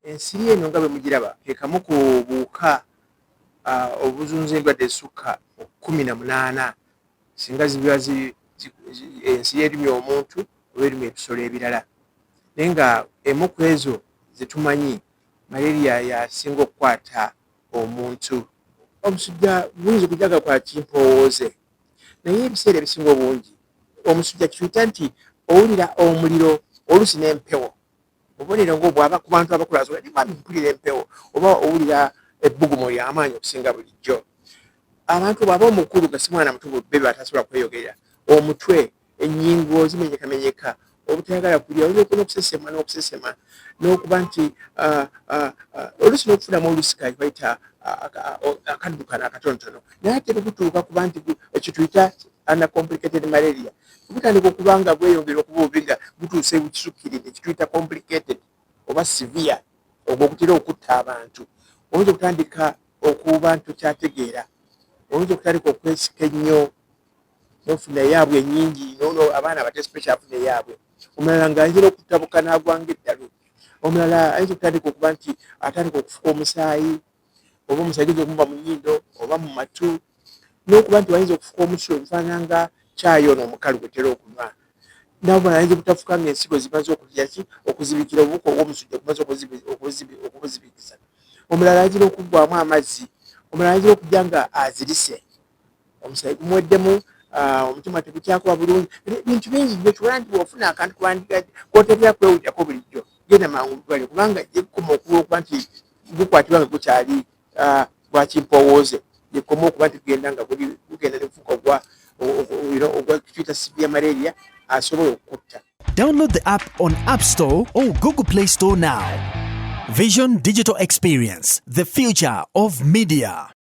Ensiri eno nga bwe mugiraba ke kamu ku buwuka obuzunza endwadde ezisukka mu 18 singa ziba ensiri erumya omuntu oba erumya ebisolo ebirala, naye nga emu ku ezo ze tumanyi malaria y'asinga okukwata omuntu. Omusujja guyinza okujja nga gwa kimpoowooze, naye ebiseera ebisinga obungi omusujja kituyita nti owulira omuliro oluusi n'empewo. Obubonero ng'obwaba ku bantu abakulu asobola ndi mwami mpulira empewo oba owulira ebbugumu ly'amaanyi okusinga bulijjo. Abantu bw'aba omukulu nga si mwana muto bebe atasobola kweyogerera, omutwe, ennyingo zimenyekamenyeka, obutayagala kulya, oyinza n'okusesema n'okusesema n'okuba nti oluusi n'okufunamu oluusi bayita akaddukano akatonotono, naye ate bwe gutuuka kuba nti ekyo tuyita uncomplicated malaria, gutandika okuba nga gweyongera okuba obubi nga gutuuse bukisukkiridde, kituyita complicated oba severe, ogwo ogutera okutta abantu. Oyinza okutandika okuba nti tokyategeera, oyinza okutandika okwesika ennyo n'ofuna eyaabwe ennyingi, nono abaana abato especially afuna eyaabwe. Omulala ng'ayinza n'okutabuka n'agwanga eddalu. Omulala ayinza okutandika okuba nti atandika okufuka omusaayi, oba omusaayi guyinza okumuva mu nnyindo oba mu matu, n'okuba nti wayinza okufuka omusu ogufaanana nga caayi ono omukalu gwe tutera okunywa. N'omulala ayinza obutafuka ng'ensigo zimaze okugira ki okuzibikira obuwuka obw'omusujja bumaze okubuzibikiza. Omulala ayinza n'okuggwaamu amazzi. Omulala ayinza okujja nga azirise, omusaayi gumuweddemu, omutima tegukyakuba bulungi, bintu bingi nnyo. Kibula nti bw'ofuna akantu k'otatera kwewulyako bulijjo, genda mangu mu ddwaliro, kubanga gye gukoma okuba okuba nti gukwatibwa nga gukyali gwa kimpoowooze, gyekoma okuba nti gugenda nga gugenda ne gufuuka ogwa tuyita severe malaria asobola okukutta. Download the app on App Store or Google Play Store now. Vision Digital Experience, the future of media.